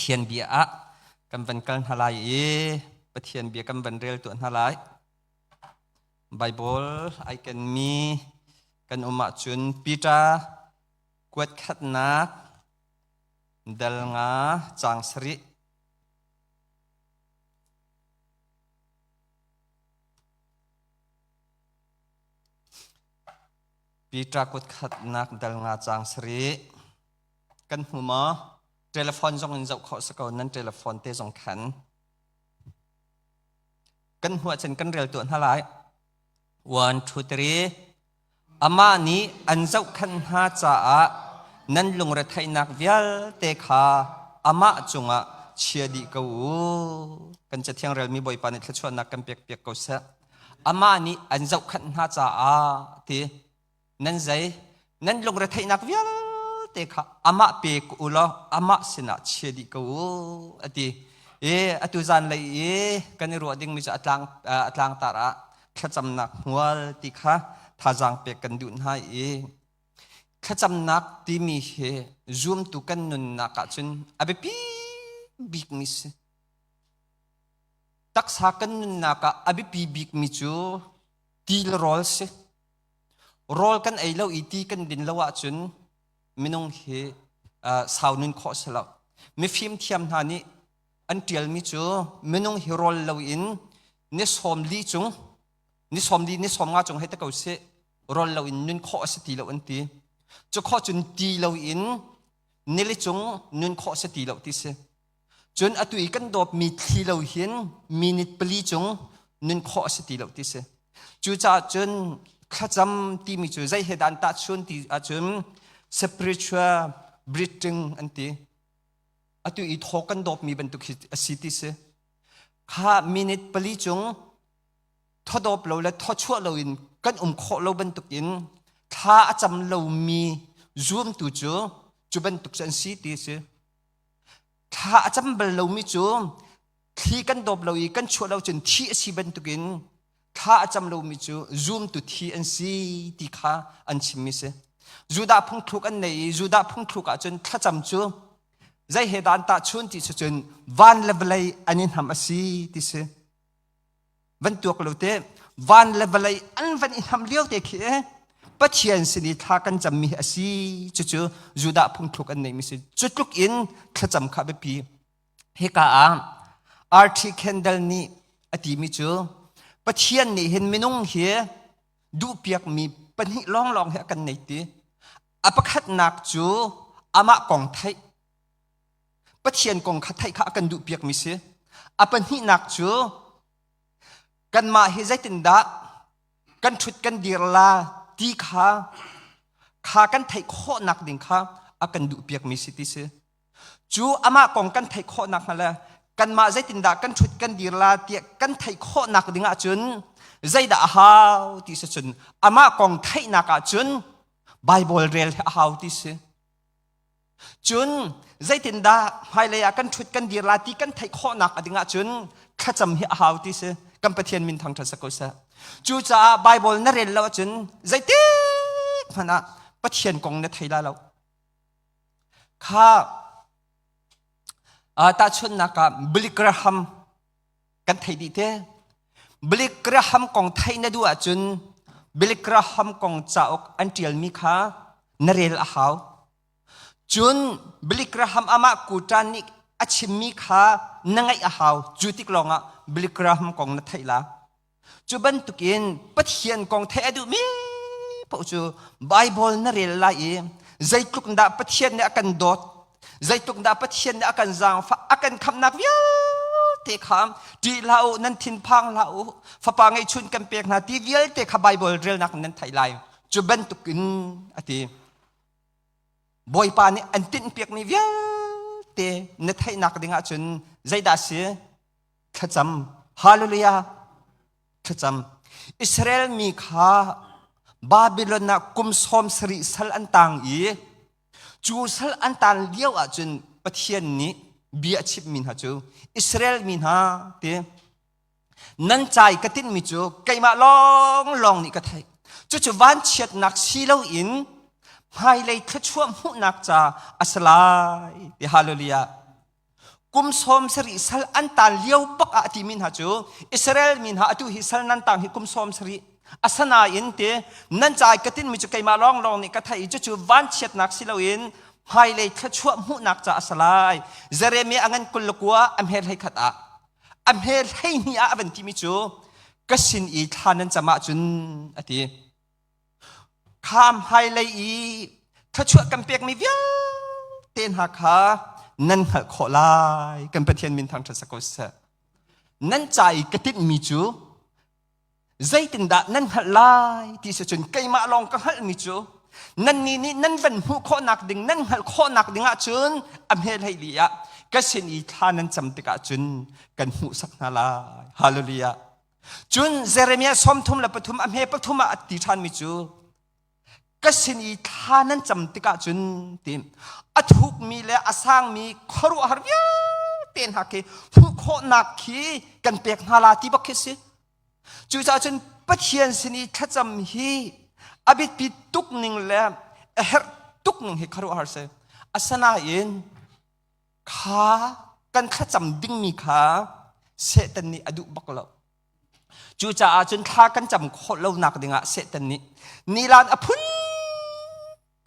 Pathian bia ah kan van kal hna lai i Pathian bia kan van rel tuah hna lai. Bible ai kenmi kan um ahcun Peter kuat khatnak dal nga caang sarih. Peter kut khatnak dal nga caang sarih. Kan hmu maw? Telephone zong in zoh khawh si ko nan telephone te zong khan. Kan hmuh ahcun kan rel tuah hna lai. 1 2 3 Amah nih an zohkhenh hna caah nan lungretheihnak vialte kha amah cungah chia dih ko u. Kan Cathiang relmi Bawipa nih thluachuahnak kan pekpiak ko seh. Amah nih an zohkhenh hna caah ti nan zei nan lungretheihnak vialte kha amah pe ko u law amah sinah chia dih ko u a ti. I atu zanlei i kan i ruah dingmi cu a tlang a tlangtar ah thlacamnak hmual ti kha thazaang pek kan duh hna i thlacamnak timi hi zumtu kan nunnak ahcun a biapi bikmi si. Taksa kan nunnak ah a biapi bikmi cu ti le rawl si. Rawl kan ei lo i ti kan din lo ahcun minung hi sau nun khawh si lo. Mifim thiam hna nih an ṭialmi cu minung hi rawl loin ni sawm li cung ni sawm li ni sawm nga cung hei te ko sih rawl loin nun khawh a si ti lo an ti. Cu khawh cun ti loin nili cung nun khawh a si ti lo ti si. Cun atu i kan dawpmi thli lo hin minute pali cung nun khawh a si ti lo ti si. Cucaah cun thlacam timi cu zei he dah an tahchun ti ahcun spiritual breathing an ti. Atu i thaw kan dawpmi bantuk hi a si ti si. Kha minute pali cung thawdawp lo le thawchuah loin kan um khawh lo bantukin thla a cam lomi zuamtu cu cu bantuk cu an si ti a si. Thla a cam bal lomi cu thli kan dawp lo i kan chuah lo cun thi a si bantukin thla a cam lomi cu zumtu thi an si ti kha an chimmi si. Judah phungthluk an nei i Judah phungthluk ahcun thlacam cu zei he dah an tahchun ti cun van le vawlei an i hnam a si ti si. Van tuak lo te van le vawlei an van i hnam lio te khi Pathian sin i thla kan cammi hi a si cucu Judah phungthluk an neihmi si. Cu tluk in thlacam kha biapi. Hika ah R.T. Kendall nih a timi cu Pathian nih hin minung hi duhpiakmi pahnih lawnglawng hi a kan nei ti. A pakhatnak cu amah kong theih. Pathian kong kha theih kha a kan duhpiakmi si. A pahnihnak cu kanmah hi zeitindah kan ṭhut kan dir la ti kha kha kan theih khawhnak ding kha a kan duhpiakmi si ti si. Cu amah kong kan theih khawhnak hnga le kanmah zeitindah kan ṭhut kan dir la tiah kan theih khawhnak ding ahcun zeidah a hau ti si cun amah kong theihnak ahcun Bible rel hi a hau ti si. Cun zeitindah hmailei ah kan ṭhut kan dir la ti kan theih khawhnak a ding ahcun thlacam hi a hau ti si. Kan Pathian min thangṭhat sak ko seh. Cucaah Bible na rel lo ahcun zeitik hmanh ah Pathian kong na thei la lo. Kha tahchunhnak ah Billy Graham kan thei dih te. Billy Graham kong theih na duh ahcun Billy Graham kong cauk an ṭialmi kha na rel a hau. Cun Billy Graham amah kuṭan nih a chimmi kha na ngaih a hau. Cu tik lawngah Billy Graham kong na theih la. Cu bantukin Pathian kong theih a duhmi paoh cu Baibal na rel lai i zeitluk dah Pathian nih a kan dawt, zeitluk dah Pathian nih a kan zaangfah, a kan khamhnak vialte kha ṭih hlah u, nan thinphang hlah u, fapa ngeihchun kan pek hna ti vialte kha Baibal relnak in nan theih lai. Cu bantukin a ti. Bawipa nih an tinhpiakmi vialte na theihnak ding ahcun zeidah a si? Thlacam. Hallelujah. Thlacam. Israel mi kha Babylon ah kum sawm sarih sal an tang i cu sal an tan lio ahcun Pathian nih bia a chimhmi hna cu Israel mi hna ti nan cai ka tinhmi cu keimah lawnglawng nih ka theih. Cucu vanchiatnak si loin hmailei thluachuah hmuhnak ca a si lai ti hallelujah. Kum 70 sal an taan lio bak ah a timi hna cu Israel mi hna atu hi sal nan tang hi kum 70 asanain te nan ca ka tinmi cu keimah lawnglawng nih ka theih i cucu vanchiatnak si loin hmailei thluachuah hmuhnak ca a si lai. Jeremiah a ngan 29 a hme 11 ah a hme 12 ah a van timi cu ka sin i thla nan cam ahcun a ti. Kha hmailei i thluachuah kan pekmi vialte hna kha nan hngalh khawh lai. Kan Pathian min thangṭhat sa ko seh. Nan ca i ka tinhmi cu zeitindah nan hngalh lai ti si cun keimah lawng ka hngalhmi cu nannih nih nan van hmuh khawhnak ding nan hngalh khawhnak ding ahcun a hmel hei li ah ka sin i thla nan cam tikah cun kan hmuhsak hna lai. Hallelujah. Cun Jeremiah 33 a hme pathum ah a ti ṭhanmi cu ka sin i thla nan cam tikah cun ti a thukmi le a sangmi khuaruahhar vialte hna khi hmuh khawhnak khi kan pek hna la ti bak khi si. Cucaah cun Pathian sin i thlacam hi a biapi tuk ning le a herh tuk ning hi khuaruahhar si. Asinain kha kan thlacam dingmi kha Satan nih a duh bak lo. Cucaah cun thla kan cam khawh lonak dingah Satan nih nilan a phun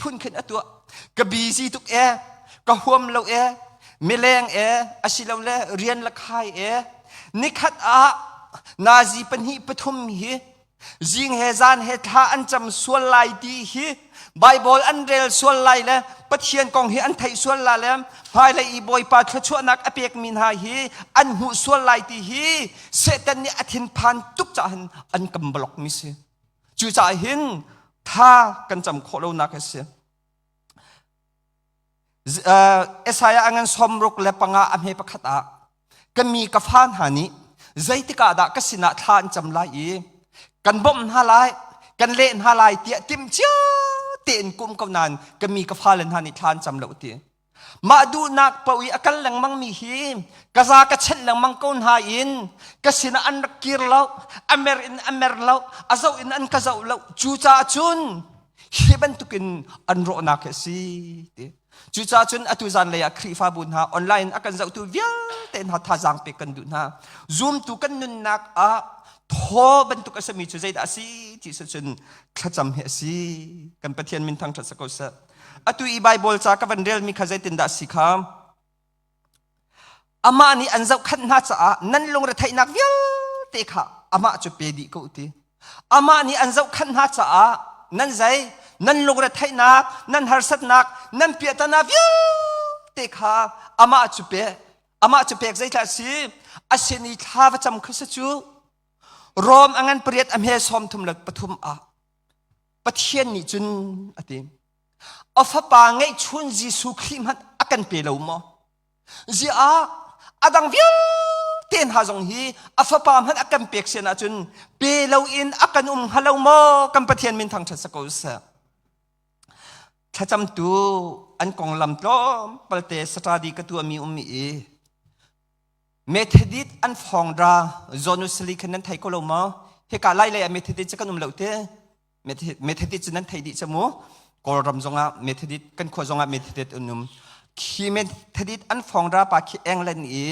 phun khin a tuah. Ka busy tuk e, ka huam lo e, mileng e, asilole rian la khai e. Nikhat ah nazi pahnih pathum hi Zing he zan he thla an cam sual lai ti hi Bible an rel sual lai le Pathian kong hi an theih sual la le hmailei i Bawipa thluachuahnak a pekmi hna hi an hmuh sual lai ti hi Satan nih a thinphan tuk caah hin an kan block mi si. Cucaah hin tha kan cam khawh lonak a si. Isaiah a ngan 65 a hme pakhat ah ka mi ka fa hna nih zeitik ah dah ka sinah thla an cam lai i kan bawmh hna lai kan leh hna lai tiah timhcia tein kum ko nain ka mi ka fale hna nih thla an cam lo ti mah duhnak paoh i a kal lengmang mi hi ka za ka chenh lengmang ko hna in ka sinah an rak kir lo a mer in a mer lo a zoh in an ka zoh lo cucaah cun hi bantukin an rawhnak hi a si ti. Cucaah cun atu zanlei ah Khrihfabu hna online a kan zohtu vialte hna thazaang pek kan duh hna. Zumtu kan nunnak ah thaw bantuk a simi cu zeidah a si ti si cun thlacam hi a si. Kan Pathian min thangṭhat sa ko seh. Atu i Bible ca ka van relmi kha zeitindah a si kha? Amah nih an zohkhanh hna caah nan lungretheihnak vialte kha amah cu pe dih ko ti. Amah nih an zohkhanh hna caah nan zei nan lungretheihnak, nan harsatnak, nan piahtana vialte kha amah cu pe. Amah cu pek zeithla a si? A sin i thla va cam kha si cu. Rom a ngan pariat a hme 33 ah Pathian nih cun a ti. A fapa ngeihchun Jesuh Khrih hmanh a kan pe lo maw? Ziah a dang vialte hna zong hi a fapa hmanh a kan pek sian ahcun pe loin a kan um hnga lo maw? Kan Pathian min thangṭhat sa ko seh. Thlacamtu an konglam tlawmpalte study ka tuahmi um i Methodist an fawngdra Jonusali khan nan thei ko lo maw? Hika lai lei ah Methodist cu kan um lo te. Methodist cu nan theih dih cu mu. Kawlram zongah Methodist kan khua zongah Methodist an um. Khi Methodist an fawngdra pa khi England i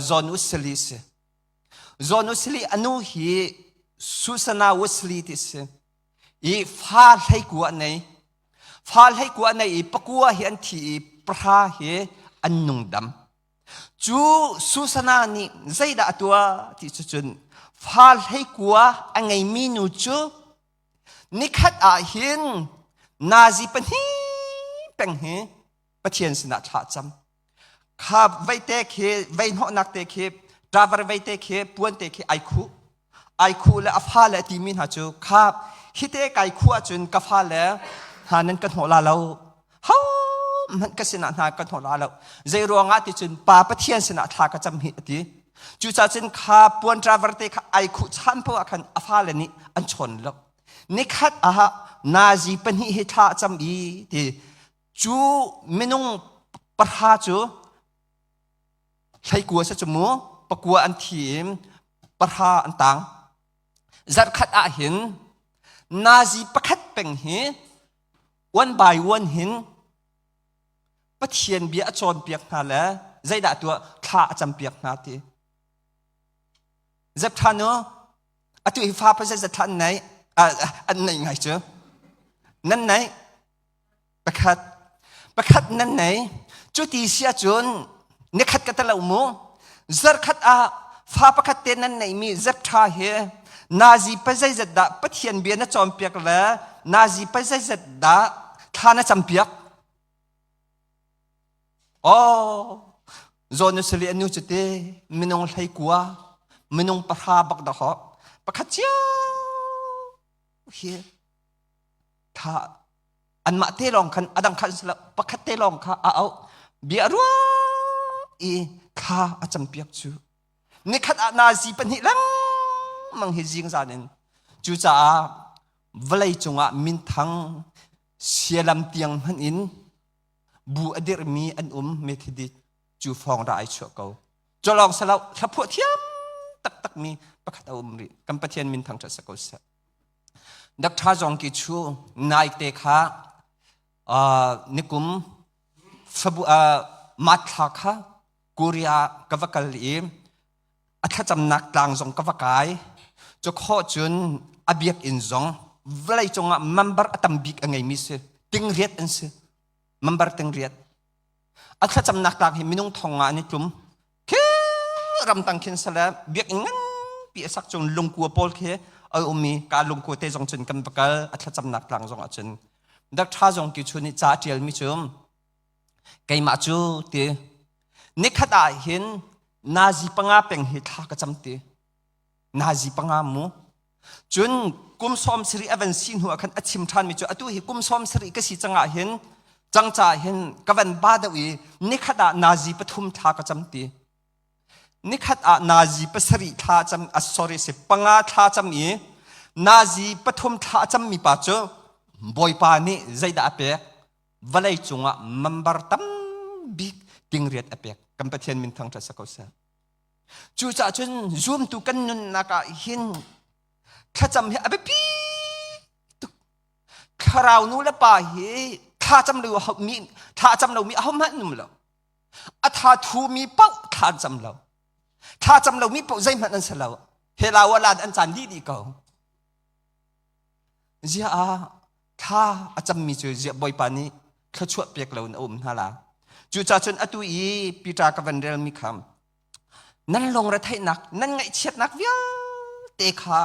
John Wesley si. John Wesley anu hi Susanna Wesley ti si. I fa hleikua an nei. Fa hleikua an nei i pakua hi an thi i pahra hi an nung dam. Cu Susanna nih zeidah a tuah ti cu cun fa hleikua a ngeimi nu cu nikhat ah hin nazi pahnih peng hi Pathian sinah thla cam. Kha veite khi vei hnawhnak te khi driver veite khi puan te khi ai khuh. Ai khuh le a fale a timi hna cu kha hite kai khuh ahcun ka fale hna nan ka hnawh la lo. Ho hmanh ka sinah hna ka hnawh la lo. Zei ruangah ti cun Pa Pathian sinah thla ka cam hi a ti. Cucaah cun kha puan driver te kha ai khuh chan poah ah khan a fale nih an chawn lo. Nikhat ah nazi pahnih hi thla a cam i ti cu minung pahra cu hleikua si cu mu pakua an thi i pahra an tang. Zarhkhat ah hin nazi pakhat peng hi one by one hin Pathian bia a cawnpiak hna le. Zeidah tuah thla a campiak hna ti. Zeptha nu atu hi fa pa zeizat thla an nei an nei ngai cu. Nan nei pakhat pakhat nan nei cu ti si ahcun nikhat ka talo mu zarkhat ah fa pakhat te nan neimi zeptha hi nazi pa zeizat dah Pathian bia na cawnpiak le nazi pa zeizat dah thla na campiak Oh, zawn na sali anu cu te minung hlei kua minung pahra bak dah ho pakhat cio hi tha anmah te lawng khan adang khan sila pakhat te lawng kha a auh bia rua i thla a campiak cu nikhat ah nazi pahnih lengmang hi zing zan in cucaah vawlei cungah minthang sialam tiang hmanh in bu a dirhmi an um Methodist cu fawng ra ai chuah ko colong salo thlaphuah thiam taktak mi pakhat a um rih kan Pathian min thangṭhat sa ko seh Dr. Zong Ki Chu naikte kha nikum fabu mathla kha Korea ka va kal i a thlacamnak tlang zong ka va kai cu khawh cun a biakinn zong vawlei cungah member a tam bik a ngeimi si tingriat an si member tingriat a thlacamnak tlang hi minung thong nga an i tlum khi ramtang khin sale biakinn nganpi a sak cung lungkua pawl khi a um i ka lungkua te zong cun kan va kal a thlacamnak tlang zong ah cun Dr. Zong Ki Chun nih ca a ṭialmi cu keimah cu ti nikhat ah hin nazi panga peng hi thla ka cam ti nazi panga mu cun kum sawm sarih a van si hnu ah khan a chim ṭhanmi cu atu hi kum sawm sarih ka si cangah hin cang caah hin ka van ba deuh i nikhat ah nazi pathum thla ka cam ti nikhat ah nazi pasarih thla cam a sorry si panga thla cam i nazi pathum thla cam mi pa cu bawipa nih zeidah a pek vawlei cungah member tam bik tingriat a pek kan Pathian min thangṭhat sa ko seh Cucaah cun zumtu kan nunnak ah hin thlacam hi a biapi tuk. Thlarau nu le pa hi thlacam lo mi thlacam lomi ahohmanh an um lo. A tha thumi paoh thla an cam lo. Thlacam lomi paoh zeihmanh an si lo. Helaw alan an caan dih dih ko. Ziah ah thla a cammi cu ziah Bawipa nih thluachuah pek lo in a um hna la. Cucaah cun atu i Peter ka van relmi kha nan lungretheihnak nan ngaihchiatnak vialte kha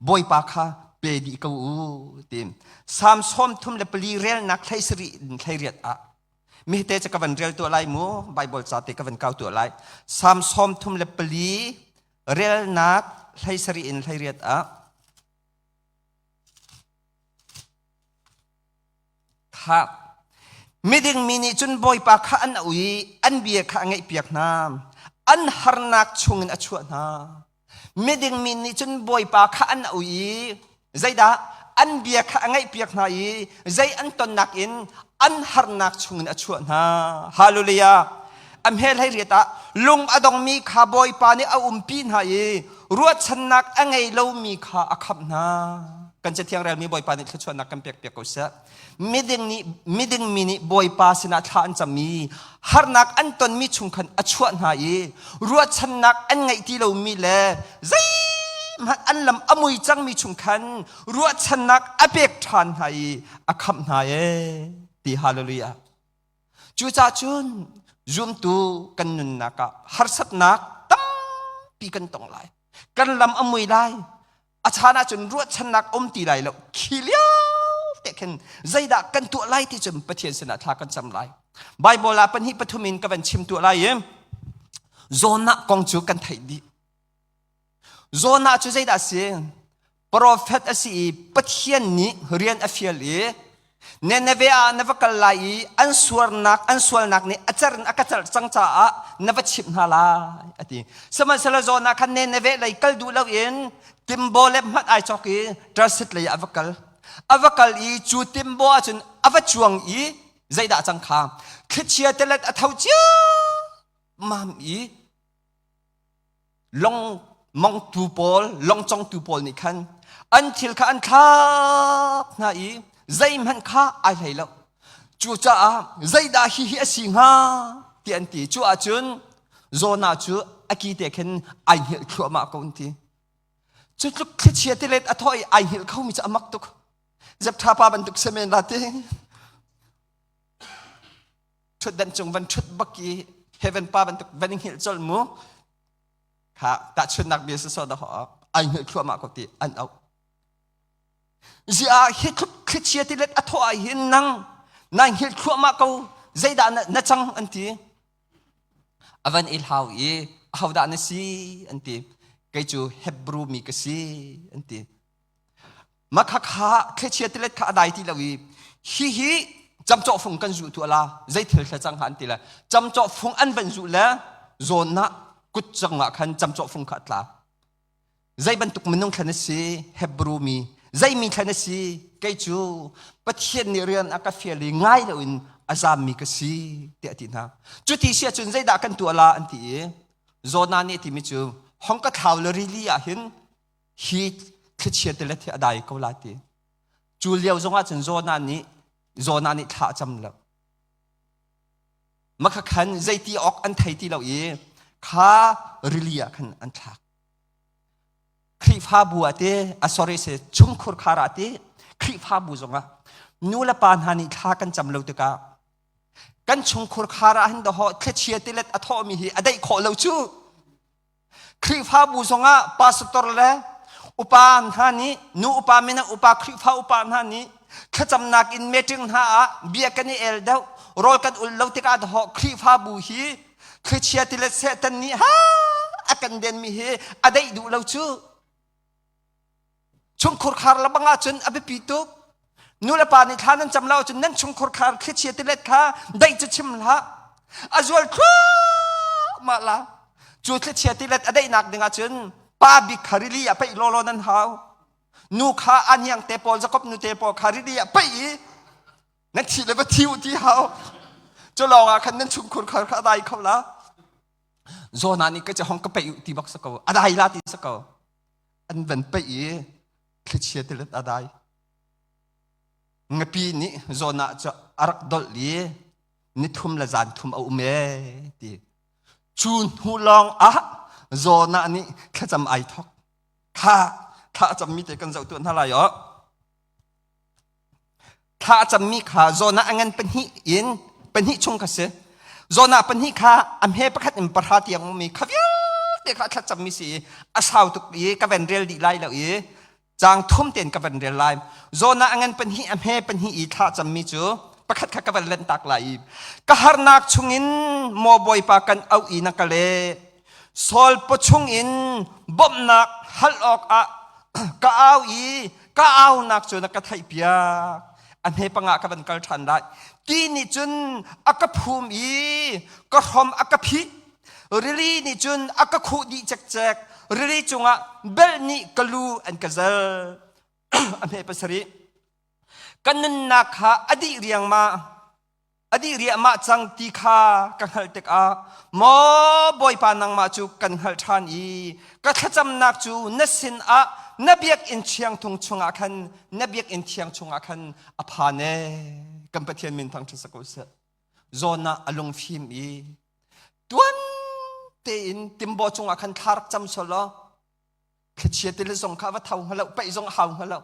Bawipa kha pe dih ko u ti Salm 34 relnak hlei sarih hlei riat ah mi te cu ka van rel tuah lai mu Bible ca te ka van kau tuah lai Salm 34 relnak hlei sarih in hlei riat ah Kha miding mi nih cun Bawipa kha an auh i an bia kha a ngaihpiak hna. An harnak chungin a chuah hna. Miding mi nih cun Bawipa kha an auh i zeidah an bia kha a ngaihpiak hna i zei an tonnak in an harnak chungin a chuah hna. Hallelujah. A hmel hei riat ah lung a dongmi kha Bawipa nih a umpi hna i ruahchannak a ngei lomi kha a khamh hna. Kan cathiang relmi Bawipa nih thluachuahnak kan pek piak ko seh. Miding nih miding mi nih Bawipa sinah thla an cam i harnak an tonmi chung khan a chuah hna i ruahchannak an ngeih ti lomi le zeihmanh an lam a mui cangmi chung khan ruahchannak a pek ṭhan hna i a khamh hna ee ti hallelujah. Cucaah cun zumtu kan nunnak ah harsatnak tampi kan tong lai. Kan lam a mui lai. A chan ahcun ruahchannak um ti lai lo. Khi lio te khin zeidah kan tuah lai ti cun Pathian sinah thla kan cam lai. Bible ah pahnih pathum in ka van chim tuah lai i Jonah kong cu kan theih dih. Jonah cu zeidah a si? Profet a si i Pathian nih rian a fial i Nineveh ah na va kal lai i an suarnak an sualnak nih a cer in a ka cerh cang caah na va chimh hna lai a ti. Sihmanhsehlaw Jonah khan Nineveh lei kal duh loin timbaw le hmanh ai cawk i Tarsis lei ah a va kal. A va kal i cu timbaw ah cun a va cuang i zeidah cang kha thlichia tilet a tho ciammam i Long mongtu pawl, longcongtu pawl nih khan an thil kha an thlak hna i zeihmanh kha ai hlei lo. Cucaah zeidah hihi a si hnga ti. ti an ti. Cu ahcun Jonah cu a ki te khin ai hngilh thluahmah ko an ti. Cu tluk thlichia tilet a thawh i ai hngilh khomi cu a mak tuk. Zeptha pa bantuk semen la ti. Ṭhutdan cung van ṭhut bak i heaven pa bantuk van i hngilh colh mu. Kha tahchunnak bia sawsawh dah ai hngilh thluahmah ko ti an auh. Ziah hi thlichia tilet a thawh ah hin nang na hngilh thluahmah ko zeidah na cang an ti. A van i hlau i ahodah na si an ti. Kei cu Hebrew mi ka si an ti. Makhakha thlichia tilet kha a dai ti lo i hihi camcawh fung kan zuh tu ala zei thil thla cang ha an ti le camcawh fung an van zuh le zawn ah kut cangah khan camcawh fung kha a tla. Zei bantuk minung thlan a si? Hebrew mi. Zei mi thlan a si? Kei cu Pathian nih rian a ka fial i ngai loin a zammi ka si tiah a ti hna. Cuti si ahcun zeidah kan tuah la an ti i Jonah nih a timi cu hong ka thlau le rili ah hin hi thlichia tilet hi a dai ko la ti. Cu lio zongah cun Jonah nih Jonah nih thla a cam lo. Makha khan zeiti awk an thei ti lo i kha rili ah khan an thlak. Khrihfabu ah te a sorry se chungkhur khar ah te Khrihfabu zongah nu le pa hna nih thla kan cam lo tikah kan chungkhur khar ah hin dahawh thlichia tilet a thawhmi hi a daih khawh lo cu. Khrihfabu zongah pastor le upa hna nih nu upa mino upa Khrihfa upa hna nih thlacamnak in meeting hna ah bia kan i el deuh rawl kan ul lo tikah dahawh Khrihfabu hi thlichia tilet Satan nih ha a kan denmi hi a daih duh lo cu. Chungkhur khar lebang ahcun a biapi tuk. Nu le pa nih thla nan cam lo ahcun nan chungkhur khar thlichia tilet kha daih cu chim hlah. A zual thluahmah la. Cu thlichia tilet a daihnak ding ahcun pa bik kha rili ah paih lawlaw nan hau. Nu kha a hniang te pawl Jakob nu te pawl kha rili ah paih i nan thi le va thi u ti hau. Cu lawng ah khan nan chungkhur khar kha a dai kho la. Jonah nih ka hong ka paih u ti bak sa ko. A dai la ti sa ko. An van paih i thlichia tilet a dai. Ngapi nih Jonah cu a rak dolh i nithum le zan thum a um ee ti. Cu hnu lawng ah Jonah nih thlacam ai thok. Kha thla a cammi te kan zoh tuah hna lai aw. Thla a cammi kha Jonah a ngan pahnih in pahnih chung kha si. Jonah pahnih kha a hme pakhat in pahra tiang ummi kha vialte kha a thlacammi si i a sau tuk i ka van rel dih lai lo i caang thum tein ka van rel lai. Jonah a ngan pahnih a hme pahnih i thla cammi cu pakhat kha ka van lanh tak lai i ka harnak chungin maw Bawipa kan auh i na ka leh. Saul pawchung in bawmhnak hal awkah ka au i ka aunak cu na ka theihpiak. A hme pangah ka van kal ṭhan lai. Ti nih cun a ka phum i ka hrom a ka phih. Rili nih cun a ka khuh dih cekcek. Rili cungah belh nih ka lu an ka zel. A hme pasarih. Ka nunnak kha a dih riangmang. A dih riahmah cang ti kha ka hngalh tikah maw Bawipa nangmah cu kan hngalh ṭhan i ka thlacamnak cu na sinah na biakinn thiangthung chungah khan na biakinn thiang chungah khan a phan ee. Kan Pathian min thangṭhat si ko seh. Zawn ah a lungfim i tuan tein timbaw cungah khan thla rak cam sual law thlichia tili zong kha va tho hnga lo paih zong a hau hnga lo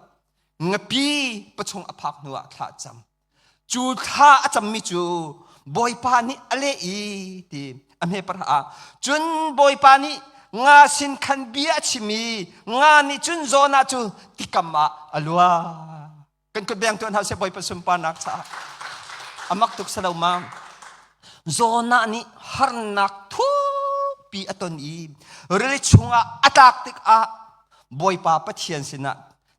ngapi pachung a phak hnu ah thla a cam cu thla a cammi cu bawipa nih a leh i ti a hme parha ah cun bawipa nih nga sin khan bia a chim i nga nih cun Jonah cu tikam ah a lua kan kut beng tuan hau seh bawipa sunparnak caah amak tuk salo ma Jonah nih harnak thukpi a ton i rili chungah a tlak tikah bawipa pathian sinah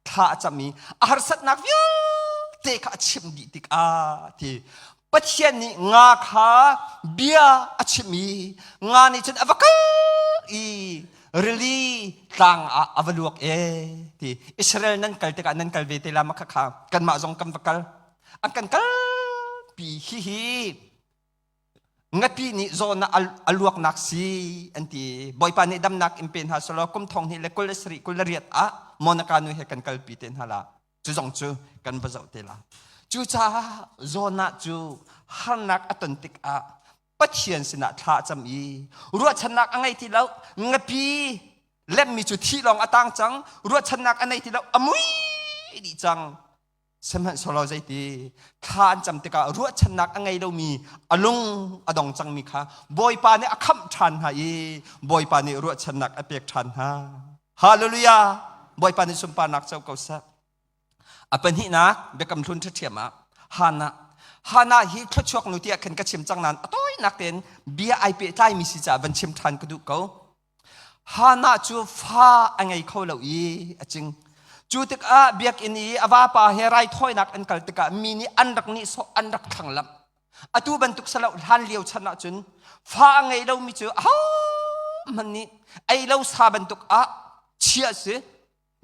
thla a cam i a harsatnak vialte kha a chimh dih tikah ti Pathian nih nga kha bia a chimh i nga nih cun a va kal i rili tlang ah a va luak e ti Israel nan kal tikah nan kal ve te la ma kha kha kanmah zong kan va kal an kan kal pi hi hi ngapi nih zawn ah a luaknak si an ti bawipa nih damnak in pe hna selaw kum thong hnih le 27 28 ah Monica nu he kan kalpi te hna la cu zong cu kan va zoh te la cucaah Jonah cu harnak a ton tikah. Pathian sinah thla a cam i ruahchannak a ngei ti lo. Ngapi lemmi cu thi lawng a tang cang. Ruahchannak a nei ti lo. A mui dih cang. Sihmanhsehlaw zeiti thla an cam tikah ruahchannak a ngei lomi a lung a dong cangmi kha Bawipa nih a khamh ṭhan hna i Bawipa nih ruahchannak a pek ṭhan hna. Hallelujah! Bawipa nih sunparnak co ko seh. A pahnihnak biakam hlun ṭhiamṭhiam ah Hannah Hannah hi thluachuak nu tiah khan ka chim cang nain a tawinak tein bia ai pehtlaimi si caah van chim ṭhan ka duh ko. Hannah cu fa a ngei kho lo i a cing. Cu tikah biakinn i a vapa he raithawinak an kal tikah mi nih an rak nihsawh an rak thlanglamh. Atu bantuk salo hlan lio chan ahcun fa a ngei lomi cu ahohmanh nih ei lo sa bantuk ah chiah a si.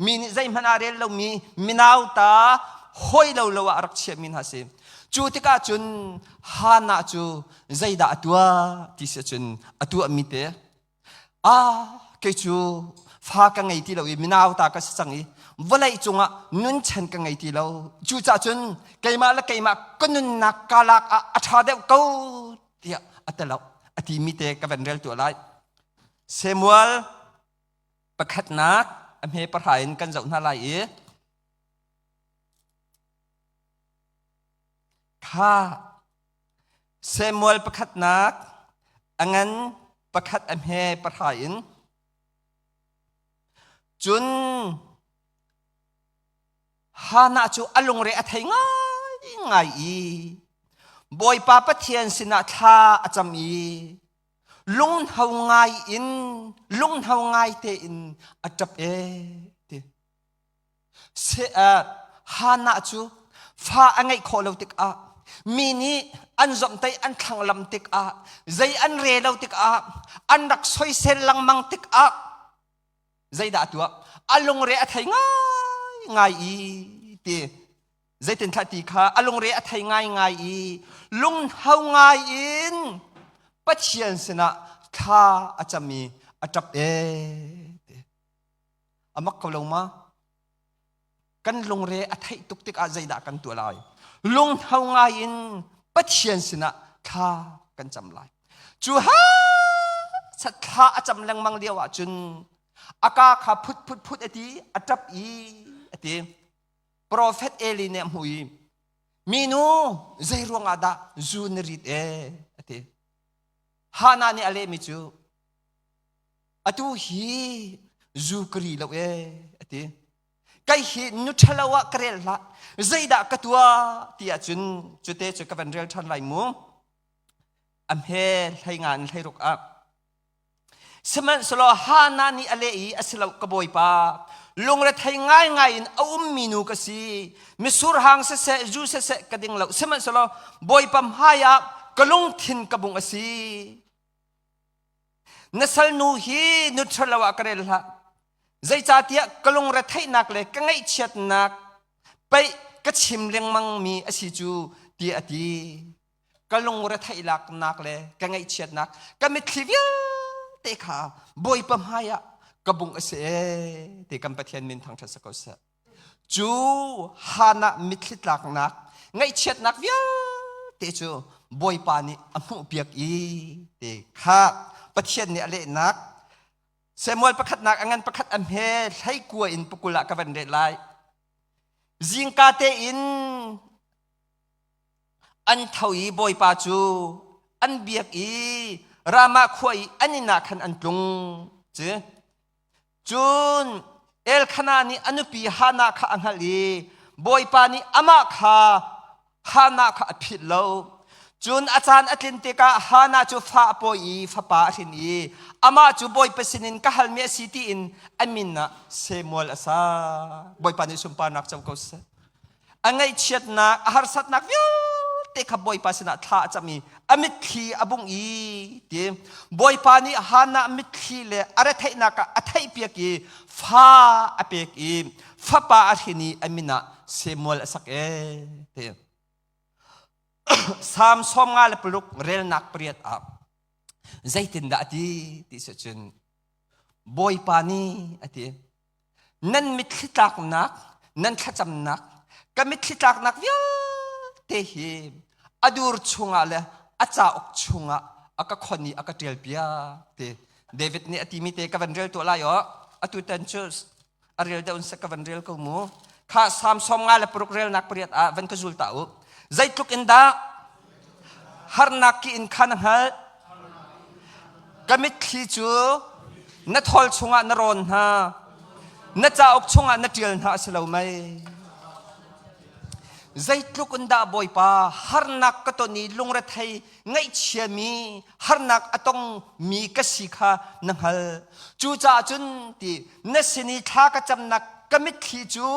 Mi nih zeihmanh ah rel lomi minauta hawi lo lo ah a rak chiahmi hna si. Cu tikah cun Hannah cu zeidah a tuah ti si ahcun a tuahmi te ah kei cu fa ka ngei ti lo i minauta ka si cang i vawlei cungah nunchan ka ngei ti lo. Cucaah cun keimah le keimah ka nunnak ka lak ah a ṭha deuh ko tiah a ti lo. A timi te ka van rel tuah lai. Samuel Pakhatnak a hme pahra in kan zoh hna lai i kha Samuel pakhatnak a ngan pakhat a hme pahra in cun Hannah cu a lungre a thei ngaingai i Bawipa Pathian sinah thla a cam i lunghno ngai in lunghno ngai tein a ṭap e ti se Hannah cu fa a ngeih khawh lo tikah mi nih an zomhtaih an thlanglam tikah zei an re lo tikah an rak soisel lengmang tikah zeidah a tuah a lungre a thei ngai ngai i ti Zeitinthlah ti kha a lungre a thei ngaingai i lunghau ngai in Pathian sinah thla a cam i a ṭap ee ti. A mak ko lo ma? Kan lungre a theih tuk tikah zeidah kan tuah lai? Lunghau ngai in Pathian sinah thla kan cam lai. Cu ha thla a cam lengmang lio ah cun a ka kha phut phut phut a ti, a ṭap i a ti. Profet Eli nih a hmuh i minu zei ruangah dah zu na rit e a ti. Hannah nih a lehmi cu atu hi zu ka ri lo e a ti. Kai hi nu ṭhalo ah ka rel hlah zeidah ka tuah ti ahcun cute cu ka van rel ṭhan lai mu. A hme hlei nga in hlei ruk ah Sihmanhsehlaw Hannah nih a leh i a si lo ka bawipa lungrethei ngaingai in a ummi nu ka si misur hang siseh zu siseh ka ding lo sihmanhsehlaw bawipa hmai ah ka lungthin ka bung a si na salnu hi nu ṭhalo ah ka rel hlah zeicahtiah ka lungretheihnak le ka ngaihchiatnak pei ka chim lengmangmi a si cu tiah a ti ka lungretheihnak le ka ngaihchiatnak ka mitthli vialte kha Bawipa hmai ah ka bungh a si ee ti kan Pathian min thangṭhat si ko seh. Cu Hannah mitthli tlaknak ngaihchiatnak vialte cu Bawipa nih a hmuhpiak i ti kha Pathian nih a lehnak Samuel pakhatnak a ngan pakhat a hme hleikua in pakul ah ka van ret lai. Zingka tein An tho i Bawipa cu an biak i Ramah khua i an inn ah khan an tlung. Ci. Cun Elkanah nih a nupi Hannah kha a hngalh i Bawipa nih amah kha Hannah kha a philh lo. Cun a caan a tlin tikah Hannah cu fa a pawi i fapa a hrin i amah cu Bawipa sinin ka halmi a si tiin a min ah Samuel a sa. Bawipa nih sunparnak co ko seh. A ngaihchiatnak, a harsatnak vialte kha Bawipa sinah thla a cam i a mitthli a bungh i ti Bawipa nih Hannah mitthli le a retheihnak ah a theihpiak i fa a pek i fapa a hrin i a min ah Samuel a sak ee ti. Salm 56 relnak pariat ah zeitindah a ti ti si cun Bawipa nih a ti Nan mitthli tlaknak, nan thlacamnak, ka mitthli tlaknak vialte hi a dur chungah le a cauk chungah a ka khon i a ka ṭial piak ti. David nih a timi te ka van rel tuah lai aw. Atu tan cu a rel deuh in seh ka van rel ko mu. Kha Salm 56 relnak pariat ah van ka zul ta u. Zeitluk in dah harnak ki in kha na hngalh? Ka mitthli cu na thawl chungah na rawn hna. Na cauk chungah na ṭial hna a si lo mei? Zeitluk in dah Bawipa harnak ka ton i lungrethei ngaihchiami harnak a tongmi ka si kha na hngal. Cucaah cun ti na sin i thla ka camnak ka mitthli cu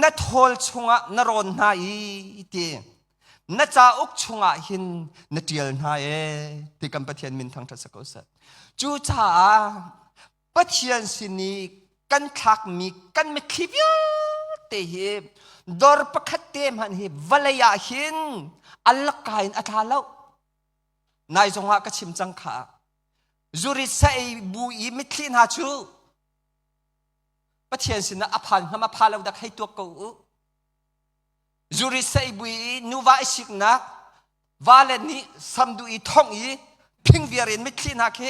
na thawl chungah na rawn hna i ti na cauk chungah hin na ṭial hna ee ti kan Pathian min thangṭhat si ko seh. Cucaah Pathian sin i kan thlakmi kan mitthli vialte hi dor pakhat te hmanh hi vawlei ah hin a laka in a tla lo. Nai zongah ka chim cang kha. Zurit sa ei bu i mitthli hna cu Pathian sinah a phan hnga ma pha lo dak hei tuak ko u. Zuri seibui i nuva i siknak vale nih samdu i thong i phingviar in mitthli hna khi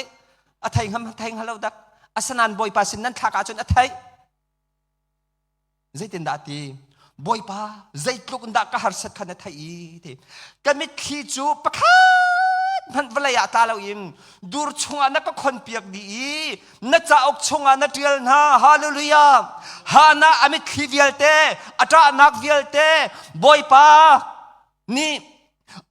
a thei ngam thei hnga lo dak. Asinain Bawipa sin nan thlak ahcun a theih. Zeitindah ti? Bawipa zeitluk in dah ka harsat kha na theih i ti. Ka mitthli cu pakhat hmanh vawlei ah tla loin dur chungah na ka khonpiak dih i na cauk chungah na ṭial hna. Hallelujah! Hannah a mitthli vialte, a ṭahnak vialte Bawipa nih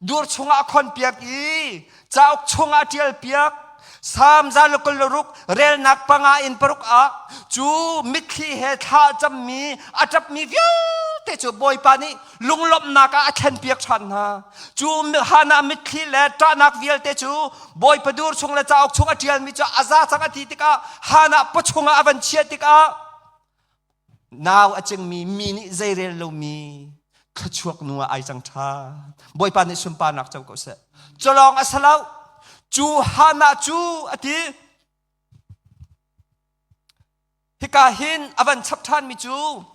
dur chungah a khonpiak i cauk chungah a ṭialpiak. Salm 126 relnak panga in paruk ah cu mitthli he thla a cammi a ṭapmi vialte cu Bawipa nih lunglawmhnak ah a thlenpiak ṭhan hna. Cu Hannah mitthli le ṭahnak vialte cu Bawipa dur chung le cauk chung a ṭialmi cu a za cang a ti tikah Hannah pawchung ah a van chiah tikah nau a cingmi mi nih zeirel lomi thluachuak nu ah ai cang ṭha. Bawipa nih sunparnak co ko seh. Culawng a si lo. Cu Hannah cu a ti. Hika hin a van chap ṭhanmi cu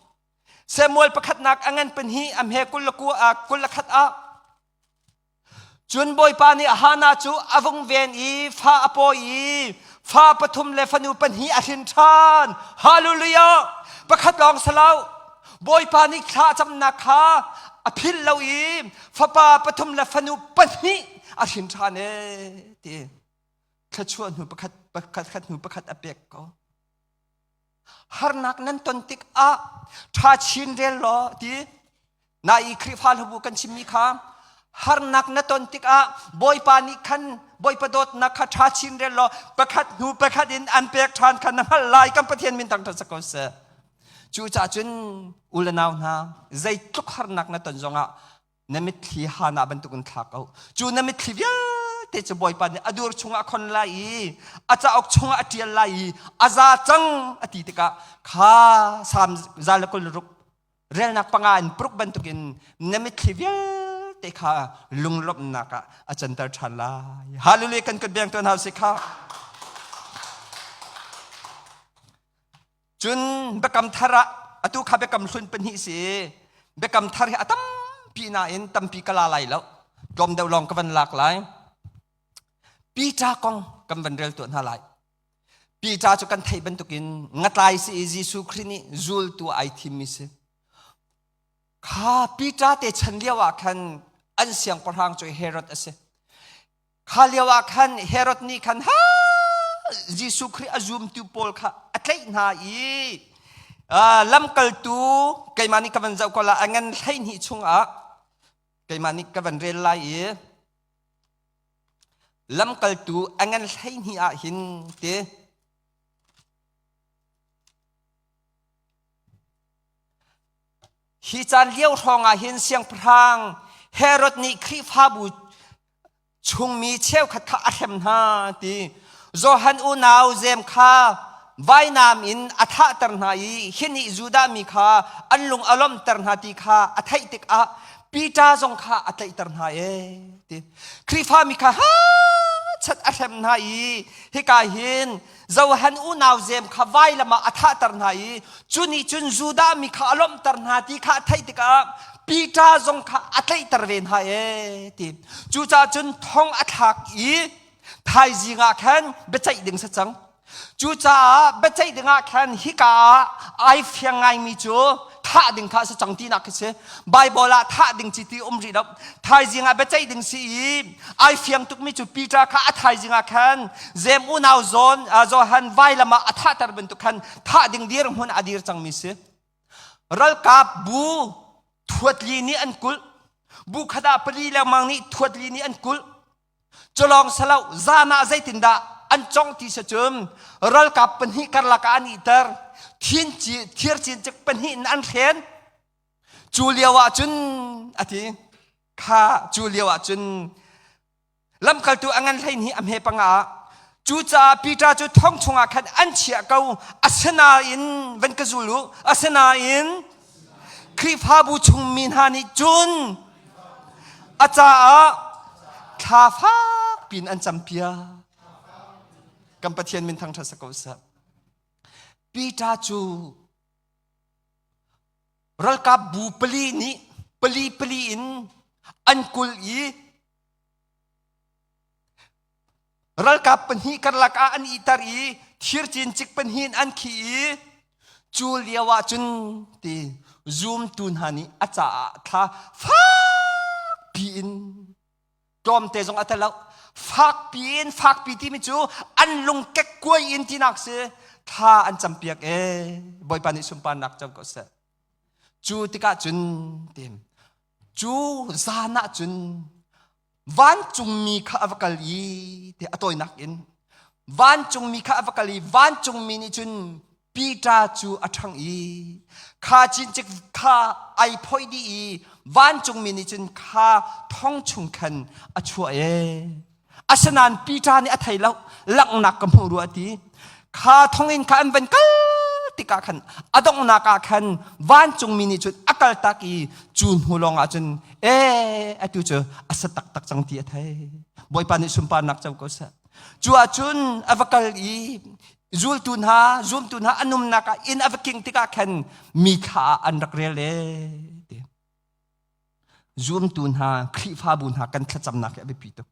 Samuel pakhatnak a ngan pahnih a hme kul le khat ah Cun Bawipa nih Hannah cu a vung ven i fa a pawi i fa pathum le fanu pahnih a hrin ṭhan. Hallelujah! Pakhat lawng si lo. Bawipa nih thla a camnak kha a philh lo i fapa pathum le fanu pahnih a hrin ṭhan ee ti. Thluachuah hnu pakhat pakhat hnu pakhat a pek ko. Harnak nan ton tikah ṭha chin rel law ti na i Khrihfa hlabu kan chimmi kha harnak na ton tikah Bawipa nih khan Bawipa dawtnak kha ṭha chin rel law pakhat hnu pakhat in an pek ṭhan kha na hngalh lai kan Pathian min thangṭhat sak ko seh. Cucaah cun u le nau hna zeitluk harnak na ton zongah na mitthli Hannah bantukin thla ko. Cu na mitthli vialte cu Bawipa nih a dur chungah a khon lai i a cauk chungah a ṭial lai i a za cang a ti tikah kha Salm 126 relnak panga in paruk bantukin na mitthli vialte kha lunglawmhnak ah a canter ṭhan lai. Hallelujah kan kut beng tuan hau si kha. Cun biakam thar ah atu kha biakam hlun pahnih si biakam thar hi a tampi nain tampi ka la lai lo tlawm deuh lawng ka van lak lai Peter kong kan van rel tuah hna lai Peter cu kan theih bantukin ngatlai si i Jesuh Khrih nih zultu ai thimmi si kha Peter te chan lio ah khan an siangpahrang cu Herod a si Kha lio ah khan Herod nih khan ha Jesuh Khrih a zumtu pawl kha a tlaih hna i lamkaltu keimah nih ka van zoh ko la a ngan 12 chungah keimah nih ka van rel lai i lamkaltu a ngan 12 ah hin ti Hi caan lio hrawng ah hin siangpahrang Herod nih Khrihfabu chungmi cheukhat kha a hrem hna ti. Johan unau Jeim kha vainam in a thahter hna i hi nih Judah mi kha an lung a lawmhter hna ti kha a theih tikah Peter zong kha a tlaihter hna ee ti. Khrihfa mi kha ha chat a hrem hna i hika hin Johan unau Jeim kha vailam ah a thahter hna i cu nih cun Judah mi kha a lawmhter hna ti kha a theih tikah Peter zong kha a tlaihter ve hna ee ti. Cucaah cun thong a thlak i thaizing ah khan biaceih ding si cang. Cucaah biaceih ding ah khan hika ah ai fiang ngaimi cu thah ding kha a si cang tinak khi si. Bible ah thah ding ci ti um rih lo. Thaizing ah biaceih ding si i ai fiang tukmi cu Peter kha a thaizing ah khan Jem unau zawn Johan vailam ah a thahter bantuk khan thah ding dirhmun a dir cangmi si. Ralkap bu thuatli nih an kulh. Bu khat ah pali lengmang nih thuatli nih an kulh. Culawng salo zan ah zeitindah an cong ti si cun ralkap pahnih karlak ah an iter. Thin thir cincik pahnih in an hren. Cu lio ah cun a ti. Kha cu lio ah cun Lamkaltu a ngan hlei hnih a hme panga ah cucaah Peter cu thong chungah khan an chiah ko asinain van ka zul u asinain Khrihfabu chungmi hna nih cun a caah thla fak piin an campiak kan Pathian min thangṭhat si ko seh Peter cu ralkap bu pali nih pali pali in an kul i Ralkap pahnih karlak ah an iter i thir cincik pahnih in an khih i cu lio ah cun ti zumtu hna nih a caah thla fakpi in tlawmte zong a tel lo fakpi in fakpi timi cu an lung kekkuai in tinak si thla an campiak e Bawipa nih sunparnak co ko seh cu tikah cun ti Cu zan ah cun vancungmi kha a va kal i ti a tawinak in vancungmi kha a va kal i vancungmi nih cun Peter cu a ṭhang i kha cincik kha ai phoih dih i vancungmi nih cun kha thong chung khan a chuah ee. Asinain Peter nih a thei lo, langhnak ka hmuh rua a ti. Kha thonginn kha an van kal tikah khan a donghnak ah khan vancungmi nih cun a kaltak i cu hnu lawng ah cun ee atu cu a sa taktak cang ti a thei. Bawipa nih sunparnak co ko seh. Cu ah cun a va kal i zultu hna zumtu hna an umnak ah inn a va king tikah khan mi thla ah an rak rel ee ti. Zumtu hna, Khrihfabu hna kan thlacamnak hi a biapi tuk.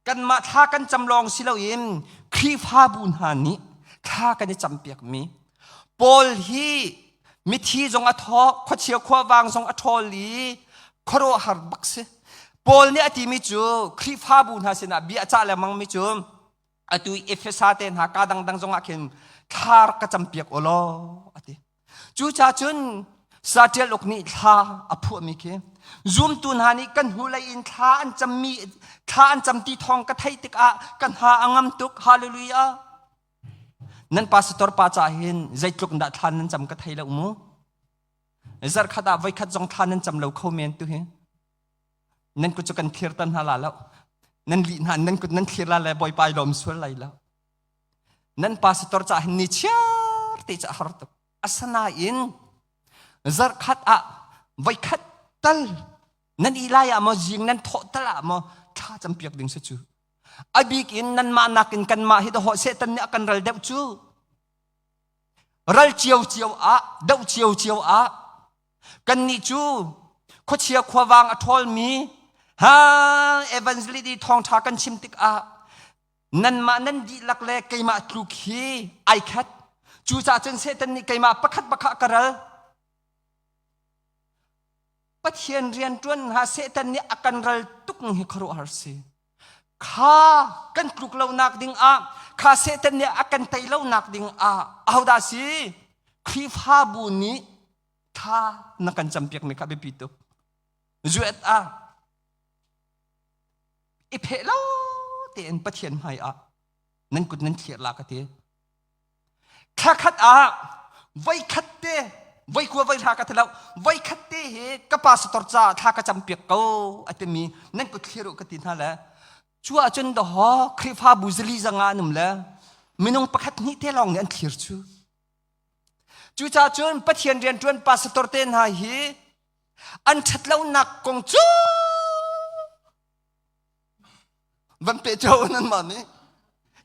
Kanmah thla kan cam lawng si loin Khrihfabu hna nih thla kan i campiakmi Paul hi mithi zong a thaw, khuachia khuavang zong a ṭhawl i khuaruahhar bak si. Paul nih a timi cu Khrihfabu hna sinah bia a cah lengmangmi cu atu Efesa te hna ka dangdang zong ah khin thla rak ka campiak u law a ti. Cucaah cun saṭial uk nih thla a phuahmi khi zumtu hna nih kan hnulei in thla an cammi thla an cam ti thawng ka theih tikah ka hna a ngam tuk hallelujah nan pastor pa ca hin zeitluk dah thla nan cam ka thei lo mu zarkhat ah voikhat zong thla nan cam lo kho men tu hi nan kut cu kan thlir tan hna la lo nan lih hna nan kut nan thlir la le bawipa i lawm sual lai lo Nan pastor ca hin ni chiar te ca har tuk. Asanain zarkhat ah voikhat tal nan i lai ah maw zing nan thawh tal ah maw thla campiak ding si cu. A bik in nanmah nakin kanmah hi dawh Satan nih a kan ral deuh cu. Ral cio cio ah doh cio cio ah kannih cu khuachia khuavang a ṭhawlmi ha evangelist i thawngṭha kan chim tikah nanmah nan dihlak le keimah tluk hi ai khat cucaah cun Satan nih keimah pakhat pakhat ka ral Pathian rian ṭuan hna Satan nih a kan ral tuk hi khuaruahhar si kha kan tluk lonak ding ah kha Satan nih a kan tei lonak ding ah ahodah si Khrihfabu nih tha na kan campiak mi kha biapi tuk zuet ah i pheh lo tein Pathian hmai ah nan kut nan thlir la ka ti. Thla khat ah voi khat te voi kua voi hra ka ti lo voi khat te hi ka pastor ca thla ka campiak ko a timi nan kut thlir u ka ti hna le cu ahcun dahaw Khrihfabu zali zanga an um le minung pakhat hnih te lawng nih an thlir cu. Cucaah cun Pathian rianṭuan pastor te hna hi an ṭhatlonak kong cu van pe cio nan mah nih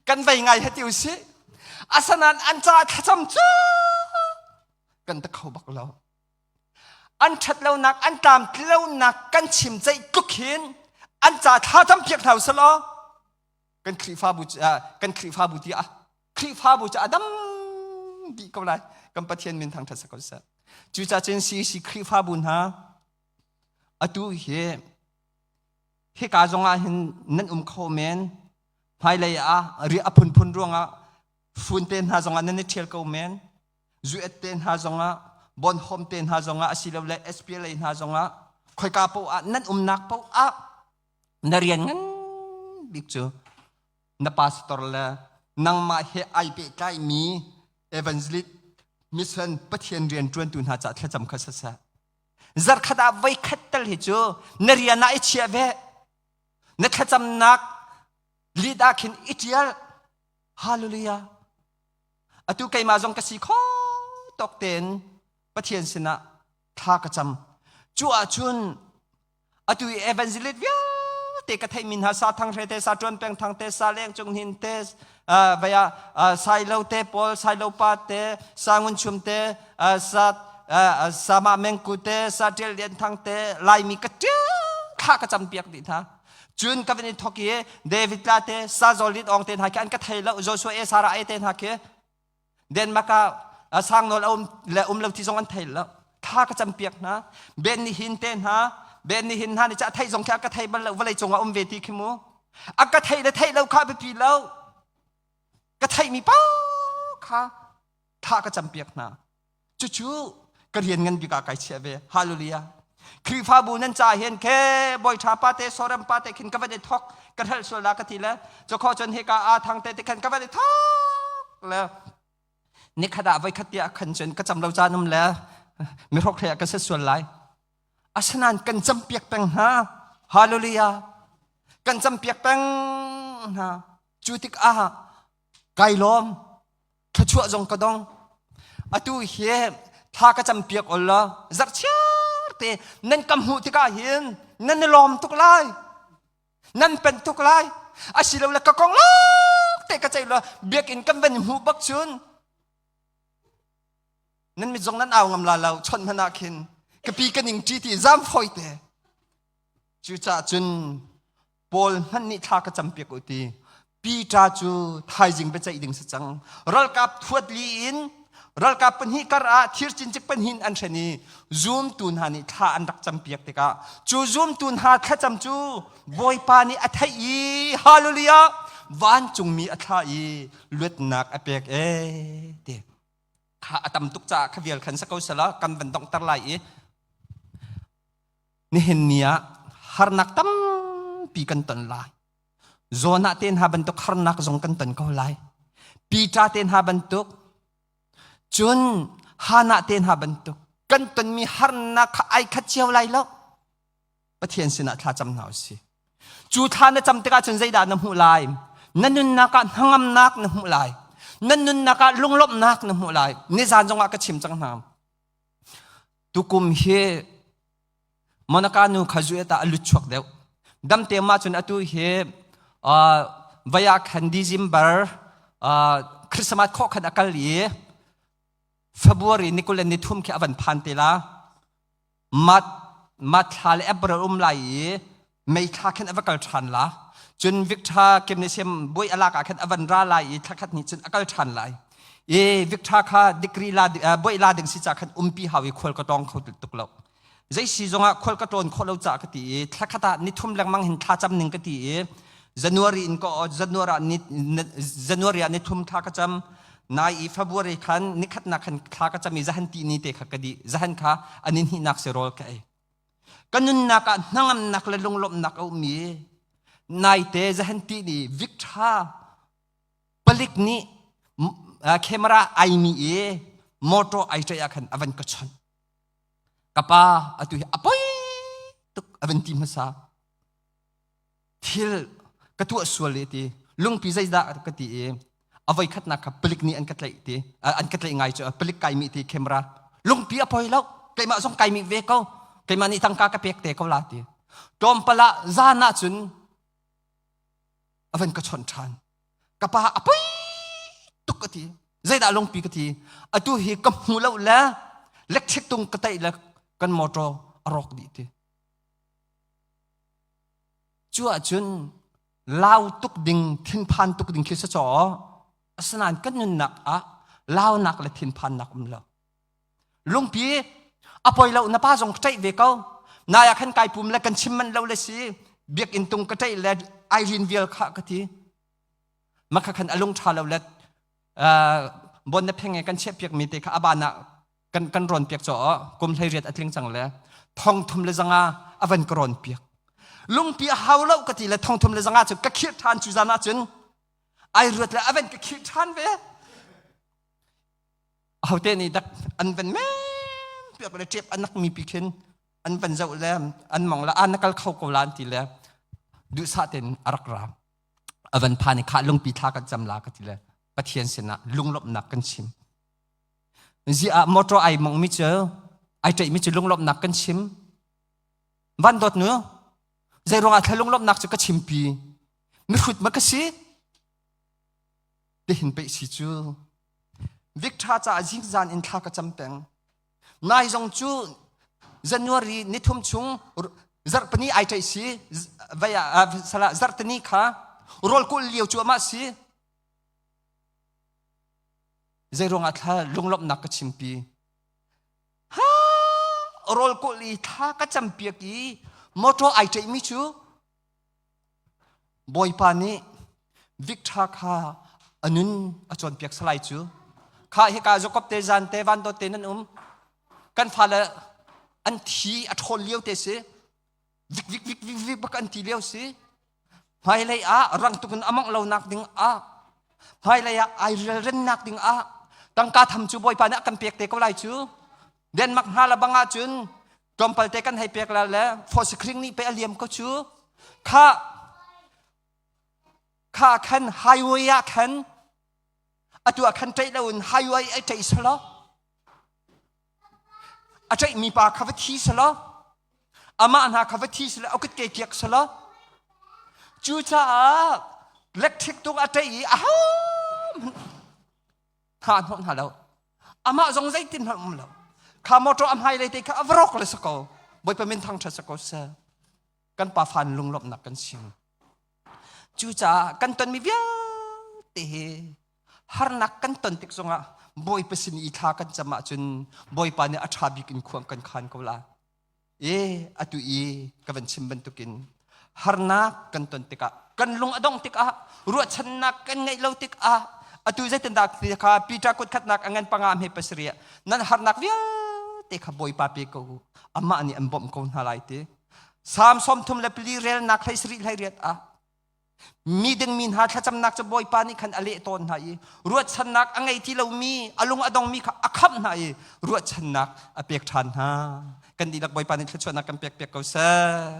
kan vei ngai he ti usih asanan an ca thlacam cu kan ta kho bak lo. An ṭhatlonak, an tlamtlonak kan chim ceih tluk hin an ca thla campiak hna usih law kan Khrihfabu kan Khrihfabu ti ah Khrihfabu cu a dam dih ko lai. Kan Pathian min thangṭhat si ko seh. Cucaah cun CEC Khrihfabu hna atu hi hika zongah hin nan um kho men hmailei ah riah a phunphun ruangah fun te hna zongah nan i ṭhial ko men zuet te hna zongah bonhom te hna zongah asilole SPLA hna zongah khoika paoh ah nan umnak paoh ah na rian ngan bik cu na pastor le nangmah he ai pehtlaimi evangelist mission Pathian rian ṭuantu hna caah thlacam kha saseh zarkhat ah voikhat tal hi cu na rian ah i chiah ve na thlacamnak lead ah khin i ṭial hallelujah atu keimah zong ka si kho tawk tein Pathian sinah thla ka cam cu ahcun atu i evangelist vialte ka theihmi hna sa thang hre te sa tuan peng thang te sa leng cung hin te vaya sailo te paul sailo pa te sa ngun chum te sa sama mengku te sa tial lian thang te laimi ka ṭial thla ka cam piak dih hna cun ka van i thok i David la te sa zolit ong te hna khi an ka thei lo Joshua e Sarah e te hna khi Denmark ah sang nawl a um le um lo ti zong an thei lo thla ka cam piak hna Ben ni hin te hna Ben ni hin hna ni cha thei zong khi a ka thei bal lo vawlei cung ah um ve ti khi mu a ka thei le thei lo kha biapi lo ka theih mi pa kha thla ka cam piak hna cucu ka rian ngan bik ah kai chiah ve hallelujah Khrihfabu nan ca hin ke bawi ṭha pa te soram pa te khin ka van i thok ka hrelh sual la ka ti le cukho cun hika a thang te te khan ka van i thok le nikhat ah voi khat tiah khan cun ka cam lo caan um le mihrok hlei ah ka se sual lai asinain kan cam piak peng hna hallelujah kan cam piak peng hna cu tikah kai lawm thluachuah zong ka dong atu hi thla ka cam piak ol la zarhchiar te nan ka hmuh tikah hin nan i lawm tuk lai nan pen tuk lai asilole ka kong lak te ka ceih lo biakinn kan van hmuh bak cun nan mit zong nan au ngam la lo chawnh hmanh ah khin ka pi ka ning ṭi ti zam fawi te cucaah cun Paul hmanh nih thla ka campiak u ti Peter cu thaizing biaceih ding si cang ralkap thuat li in ralkap pahnih kar ah thir cincik pahnih an hren i zumtu hna nih thla an rak campiak tikah cu zumtu hna thlacam cu Bawipa nih a theih i hallelujah vancungmi a thlah i luatnak a pek ee ti kha a tam tuk caah kha vial khan sa ko sala kan van donghter lai i Nihin ni ah harnak tampi kan ton lai. Jonah te hna bantuk harnak zong kan ton ko lai. Peter te hna bantuk, cun Hannah te hna bantuk kan tonmi harnak kha ai khat cio lai lo. Pathian sinah thla cam hna usih. Cu thla na cam tikah cun zeidah na hmuh lai? Na nunnak ah hnangamnak na hmuh lai. Na nunnak ah lunglawmhnak na hmuh lai. Nizan zongah ka chim cang hna. Tukum hi Monica nu kha zuet ah a lut chuak deuh. Damte mah cun atu hi vaya khan December Christmas khawh khan a kal i February ni 23 khi a van phan te la. Mat mat thla le April um lai i May thla khin a va kal ṭhan la. Cun Victor Gymnasium buai a lak ah khan a van ra lai i thla khat ni cun a kal ṭhan lai. I Victor kha degree la buai la ding si ca khan umpi hau i khual ka tawng kho tuk lo. Zei si zongah khual ka tlawn khawh lo ca ka ti i thla khat ah ni thum lengmang hin thla cam ning ka ti i January in ka January ah ni January ah ni thum thla ka cam nai i February khan nikhatnak khan thla ka cam i zahan ti ni te kha ka di zahan kha ani hnihnak si rawl ka ei Ka nunnak ah hnangamnak le lunglawmhnak a um i naite zahan ti ni Victor palik nih camera ai mi i motor ai ṭaih ah khan a van ka chawnh. Ka pa atu hi a poi tuk a van ti hmasa. Thil ka tuah sual i ti lungpi zeidah ka ti i a voi khatnak kha palik nih an ka tlaih ti an ka tlaih ngai cu palik kai mi ti camera lungpi a poi lo keimah zong kai mi ve ko keimah nih tangka ka pek te ko la ti tlawmpal ah zan ah cun a van ka chawnh ṭhan ka pa a poi tuk ka ti zeidah lungpi ka ti atu hi ka hmu lo le electric tung ka taih le. Kan motor a rawk dih ti. Cu ahcun lau tuk ding, thinphan tuk ding khi si caw. Asinain kan nunnak ah launak le thinphannak um lo. Lungpi a poi lo na pa zong ka ṭaih ve ko. Nai ah khan kai pum le kan chim manh lo le si. Biakinn tung ka ṭaih le Irene vial kha ka ti. Makha khan a lung ṭha lo le bon na pheng kan chiah piak mi te kha aban ah kan kan rawn piak chaw kum hlei riat a tling cang le thong thum le zanga a van ka rawn piak lungpi a hau lo ka ti le thong thum le zanga cu ka khirh ṭhan cu zan ah cun ai ruat le a van ka khirh ṭhan ve ahote nih dak an van men piak le ṭep anak mi pi khin an van zoh le an mong le an kal kho ko lan ti le duhsah tein a rak ra a van phan i khah lungpi thla kan cam la ka ti le Pathian sinah lunglawmhnak kan chim zi ah motor ai mong mi cu ai ṭaih mi cu lunglawmhnak kan chim van dawt nu zei ruangah thla lunglawmhnak cu ka chimpi mihrut ma ka si tihin peih si cu Victor caah zingzan in thla ka cam peng nai zong cu January nithum chung zarhpini ai ṭaih si vai ah sala zarhtini kha rawl kulh lio cu amah si zei ruangah thla lunglawmhnak ka chimpi ha rawl kulh i thla ka campiak i motor ai ṭaihmi cu Bawipa nih Victor kha a nun a cawnpiak salai cu. Kha hika Jacob te zan te van dawt te nan um. Kan fale an thi a ṭhawl lio te si. Vik vik vik vik vik bak an ti lio si. Hmailei ah rang tuk in a mongh lo nak ding ah hmailei ah ai relrennak ding ah tangka tham cu Bawipa nih a kan pek te ko lai cu. Denmark hna la bang ahcun tlawmpal te kan hei pek la le forsikring nih pe a liam ko cu kha kha khan highway ah khan atu ah khan ṭaih loin highway ai ṭaih salo a ṭaih mi pa kha va thi salo amah hna kha va thi salo a kut ke kiak salo cucaah electric tuk a ṭaih i a hna hnawh hna lo amah zong zeitin hmanh um lo kha motor a hmai lei te kha a varok le sako bawipa min thang ṭha sako seh kan pa fan lunglawmhnak kan sim cucaah kan tonmi vialte hi harnak kan ton tik zongah bawipa sin i thla kan cam ahcun bawipa nih a ṭha bik in khuang kan khan ko la E atu i ka van chim bantukin harnak kan ton tikah kan lung a dong tikah ruahchannak kan ngeih lo tikah atu zeitindah ti kha Peter kut khatnak a ngan panga hme pasarih nan harnak vialte kha Bawipa pe ko u amah nih an bawmh ko hna lai ti Salm 34 relnak hlei sarih hlei riat ah Mi dingmi hna thlacamnak cu Bawipa nih khan a leh tawn hna i ruahchannak a ngei ti lomi a lung a dongmi kha a khamh hna i ruahchannak a pek ṭhan hna. Kan dihlak Bawipa nih thluachuahnak kan pek piak ko seh.